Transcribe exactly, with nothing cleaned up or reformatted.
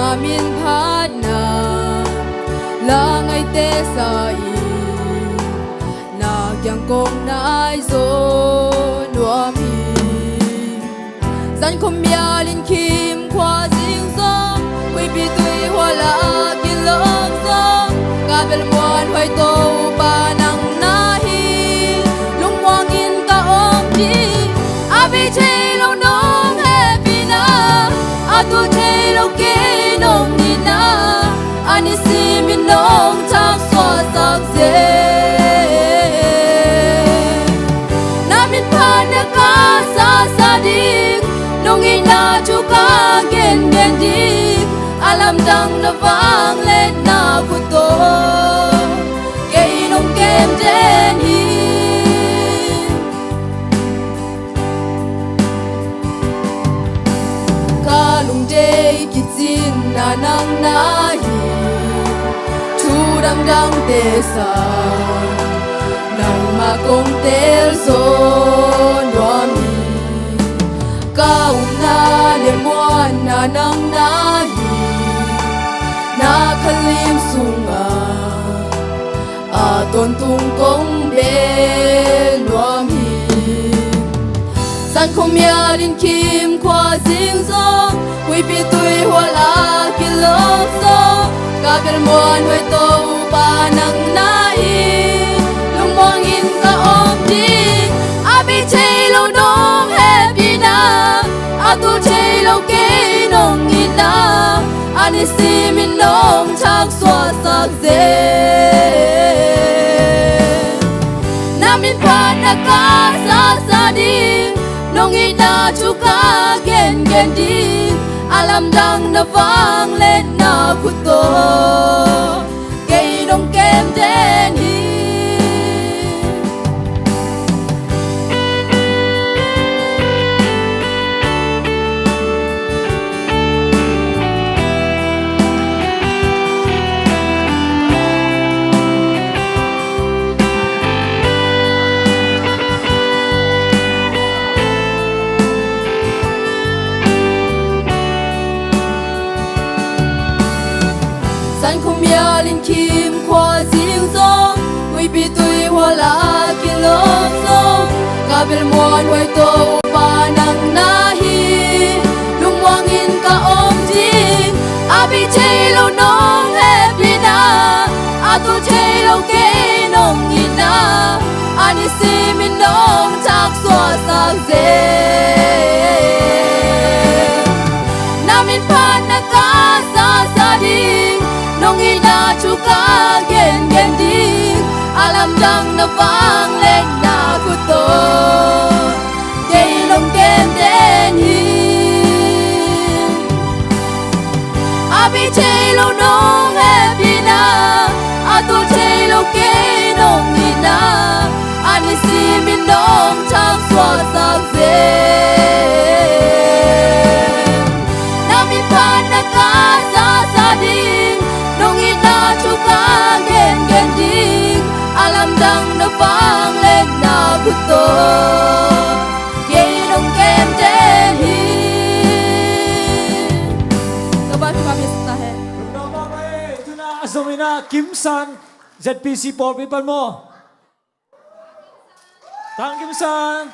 Min phatna la ngaite sa in, na kiang kong nai zaw nuam hi. Zan khua mial in Khim khua zing zong, Huipi tui huala kilawm zong, ka bel muan huai Topa nang na hi. Lungmuang in ka om ding, a bei thei lo nong hehpihna, a tul thei lo kei nong itna, a nisim in nong thak suahsak zel. Na min phatna ka sasa ding, nong itna thu ka gengen ding, a lamdang na vangliatna khut tawh kei nong kem den hi. Ka lungdei kicinna nang na hi. Thu dangdangte sang nangmah kong tel zaw nuam hi. Ka upna le muanna nang na hi. Na khalim sungah a tawntung kong bel nuam hi. Zan khua mial in Khim khua zing zong, Huipi tui huala kilawm zong, ka bel muan huai Topa nang na hi. Lungmuang in ka om ding, a bei thei lo nong hehpihna, a tul thei lo kei nong itna, a nisim in nong thak suahsak zel. Na min phatna ka sasa ding, nong itna thu ka gengen ding, a lamdang na vangliatna khut tawh kei nong kem den hi. Zan khua mial in Khim khua zing zong, Huipi tui huala kilawm zong, ka bel muan huai Topa nang na hi. Lungmuang in ka om ding, a bei thei lo nong hehpihna, a tul thei lo kei nong itna, a nisim in nong thak suahsak zel. Na min phatna ka sasa ding, nong itna thu ka gengen ding, a lamdang na vangliatna khut tawh kei nong kem den hi. A bei thei lo nong hehpihna, a tul thei lo kei nong itna, a nisim in nong thak suahsak zel. Na min phatna ka sasa ding, nong itna thu ka gengen ding, a lamdang na vangliatna khut tawh kei nong kem den hi. Topa thupha pia sak ta hen. Lungdam mahmah e. Tuna a zom in ah Kim San, Z P C pawlpi pan maw. Tang Kim San.